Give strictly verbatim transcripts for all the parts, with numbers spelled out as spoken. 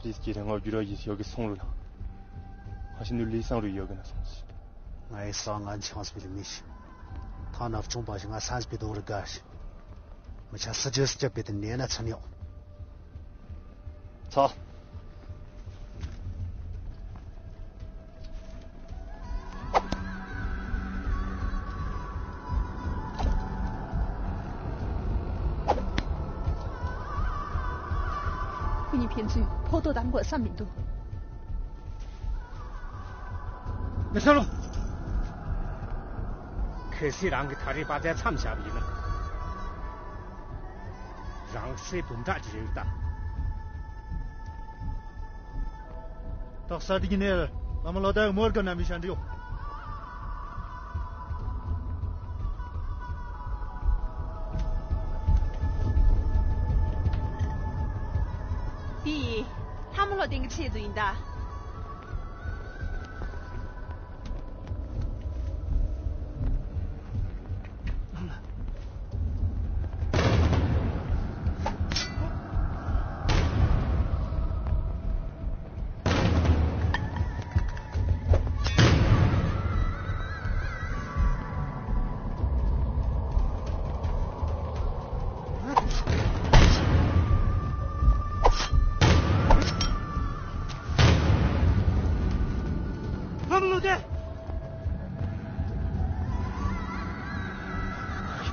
དེས་ཀྱི་རིང་ང་རྒྱུ་ར་ཡིས་ཡོ་གི་སོང་རུ་ལ། ང་ཞི་ནུ་ལི་སང་རུ་ཡོ་གི་ན་སོང་ཞི། ང་ཡི་སང་ང་ཆང་སྤི་ལི་མི་ཤི། ཐང་ན་བཅོང་པ་ཞིག་ང་སང་སྤི་དོ་རི་ག་ཤི། མི་ཆ་སི་ཇི་སི་ཅབ་པི་ཏི་ནེ་ན་ཚ་ནི་ཡོ། ཚ། 给你骗去，破豆当果上敏度。 མི་ས་ལོ། གལ་སྲིད་རང་གི་ད་རེས་པ་ཙའི་མཚམས་བཞག་པ་ཡིན་ན། རང་སྲས་འབུམ་ཕྲག་གི་རེ་བ་ལྟ། ཏག་ས་དེ་གི་ནས་བླ་མ་ལོ་ཏའི་མོར་ག་ན་མི་ཤ་འདྲི་ཡོད། དེ་ཡིས་ལྷ་མོ་ལོ་ཏན་གྱི་ཆེད་དུ་ཡིན་ད།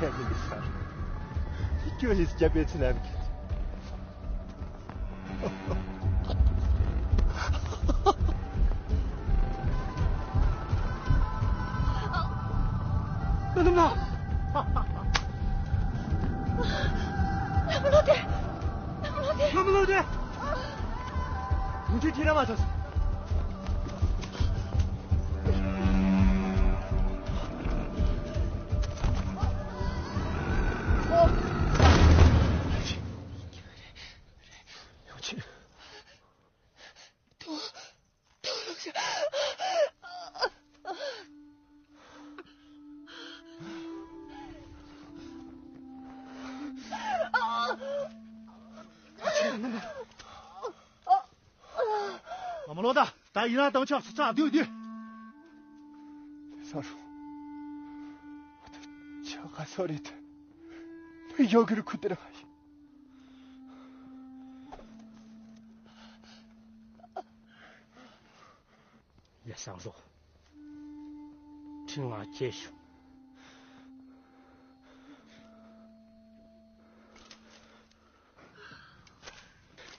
ཁྱེད་ཀྱི་ལི་སར། ཁྱོད་ལི་སྐྱ་པའི་ཚུལ་ལམ་གྱི། ལྷ་མོ་ལོ་ཏེ། ལྷ་མོ་ལོ་ཏེ། ལྷ་མོ་ལོ་ཏེ། མུ་མཐུད་ཁྱེད་རང་མ་ཐོབ། ཡོང་ཆེ། ཨ་མ་ལོ་ད། ད་ཡིན་ན་དང་ཆབ་སུ་ཚ་དུས་དུས། ས་རུ། ཆ་ག་སོ་རེད། ཡོ་གི་རུ་ཁུ་དེ་ར་ཡིན། ཡ་སང་རོ། ཁྲིམས་ང་སྐྱེས་ཤོག་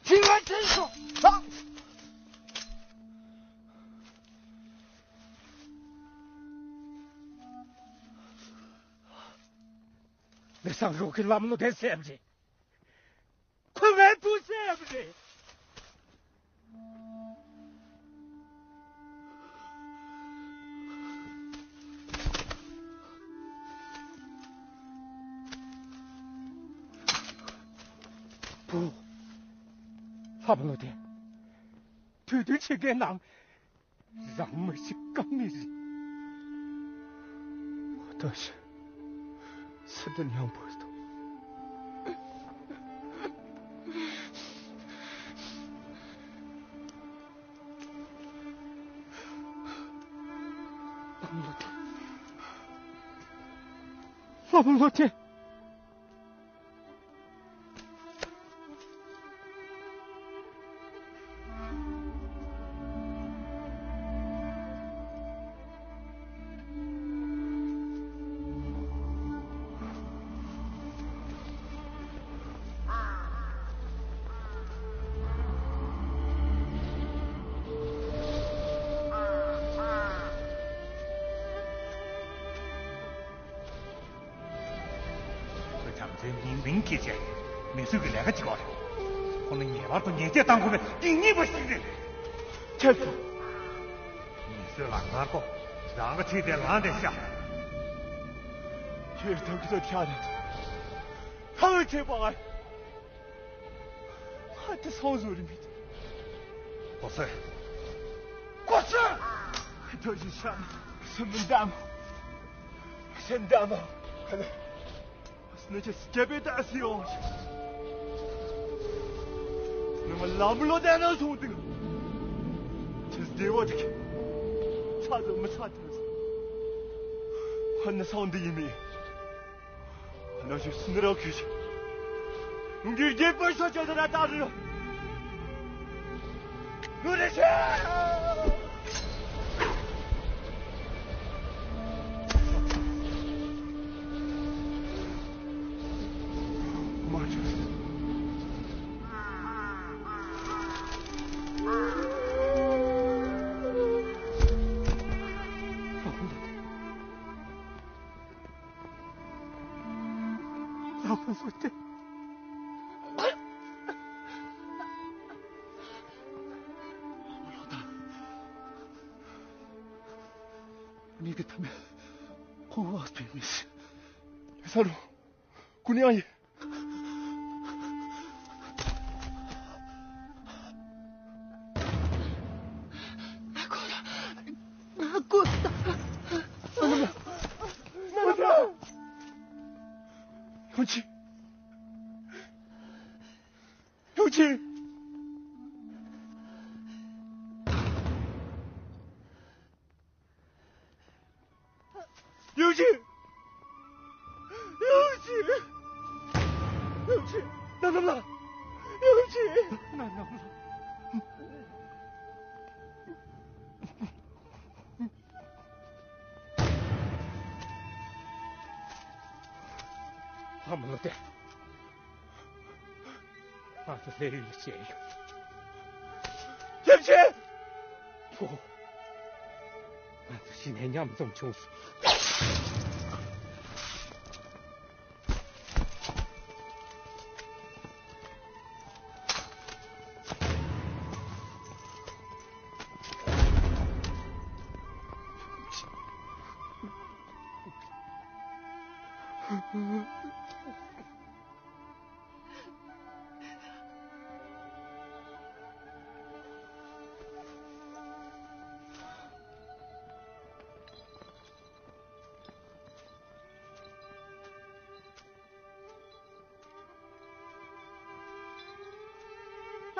ཁྲིམས་ང་སྐྱེས་ཤོག་ཡ་སང་རོ་གི་ལམ་ལོ་དེ་སེམས་རེད། ཁོ་ངའི་བུ་སེམས་རེད། བུ། ལྷ་མོ་ལོ་དེ། དུས་དུས་ཕྱི་རྒྱལ་ནང་། རང་མི་ཞིག་བཀག་ནི་རེད། ང་ད་ཞིག་སི་ཏན་ཡང་བོས་དང་། ལྷ་མོ་ལོ་ཏེ། ཁོས་བྱམས་བརྩེའི་མིང་མིང་སྐྱེས་བྱས། མི་གསོད་ཀྱི་ལས་ཀ་བྱེད་ཀྱི་ཡོད་རེད། ཁོ་ནི་ངེས་པར་དུ་ཉེས་ཆད་བཏང་དགོས་པའི་སྡིག་ཉེས་པ་ཞིག་རེད། ཁྱེད་ཚོ། མི་གསོད་ལག་ནར་གོ། རང་གི་ཚིག་དེ་ལངས་ཏེ་ཤ། ཁྱེད་ཐབས་ཀྱི་ཚོ་ཐག་རེད། ཐག་ཆད་པ་ང་། ཧ་ཏི་སོང་ཟུར་མི་ཏི། གོ་སོ། གོ་སོ། ཁི་ཐོ་ཞི་ཤ། སི་མི་འདམ། སེམས་འདམ། ཁ་ནི། སི་ནི་ཅི་སྐྱེ་པའི་ད་སི་ཡོང་། ལམ་ལོ་དེ་ན་སོང་དུས། ཁྱེད་བདེ་བ་ཅིག་ཚ་ཚ་མི་ཚ་ཐུབ། ཧ་ན་སང་འདི་ཡིན་མིན། ཧ་ན་ཞིག་སུ་ནི་ར་ཁུ་ཞིག་ངའི་རྒྱལ་པོའི་ཤོ་ཆ་དེ་ན་ལྟ་རུ། ནུ་རེ་ཤ། ཁོང་བ་སྤེལ་མི་སྲིད། ས་རུ། ཀུན་ཡང་ཡིན། ཡོང་ཆི། ཡོང་ཆི། ཡོང་ཆི། ཡོང་ཆི། ཡོང་ཆི། ན་ནམ་ལ། ཡོང་ཆི། ན་ནམ་ལ། ཨ་མ་ལོ་དེ། ང་ཚོ་ལས་ཡུལ་ལ་བྱས་ཡོད། ཡབ་ཆེན། ཕོ། ང་ཚོ་གཞི་ནས་མཉམ་འཛོམས་བྱུང་སོང་།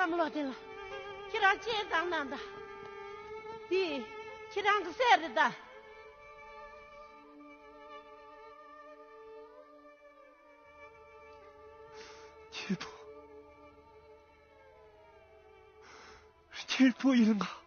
བླ་མ་ལོ་དེ་ལ། ཁྱེད་རང་ཅི་བཏང་ན་ད། འདི་ཁྱེད་རང་གི་སྲས་རེད་ད། ཁྱེད་པོ། ཁྱེད་པོ་ཡིན་ང་